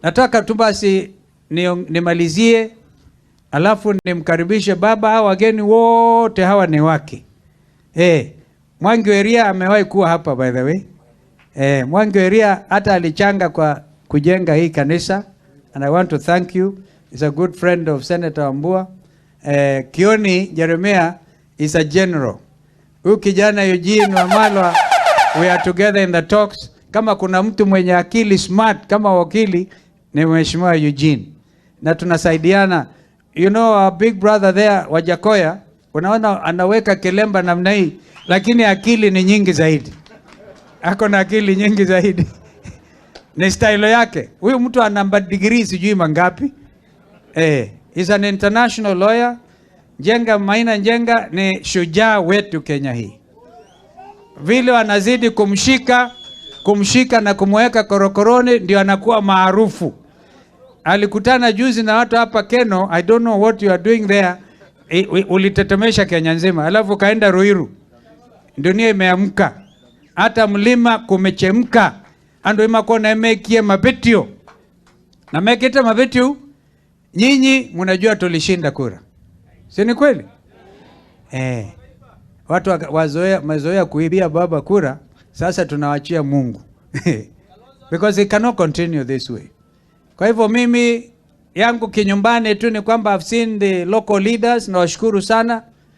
Nataka tu basi nimalizie, alafu nimkaribishe baba. Hawa wageni wote hawa ni wake. Mwangi wa Eriya amewahi kuwa hapa, by the way. Mwangi wa Eriya hata alichanga kwa kujenga hii kanisa, and I want to thank you. He's a good friend of Senator Wambua. Kioni Jeremiah is a general. Huyu kijana Eugene Wamalwa, we are together in the talks. Kama kuna mtu mwenye akili smart kama wakili, ni Mheshimiwa Eugene, na tunasaidiana. You know our big brother there, Wajackoyah, unaona anaweka kilemba namna hii, lakini akili ni nyingi zaidi, ako na akili nyingi zaidi, ni style yake. Huyu mtu ana degree sijui mangapi. He's an international lawyer. Njenga Maina Njenga ni shujaa wetu Kenya hii. Vile wanazidi kumshika kumshika na kumweka korokoroni, ndio anakuwa maarufu. Alikutana juzi na watu hapa Keno, I don't know what you are doing there. Ulitetemesha Kenya nzima, alafu kaenda Ruiru, dunia imeamka, hata mlima kumechemka, andu imakona emekie mabetio na mekete mabetio. Nyinyi mnajua tulishinda kura, si ni kweli? Watu wazoea mazoea kuibia baba kura, sasa tunawachia Mungu because it cannot continue this way. Kwa hivyo mimi yangu kinyumbani tu ni kwamba I've seen the local leaders, nawashukuru sana.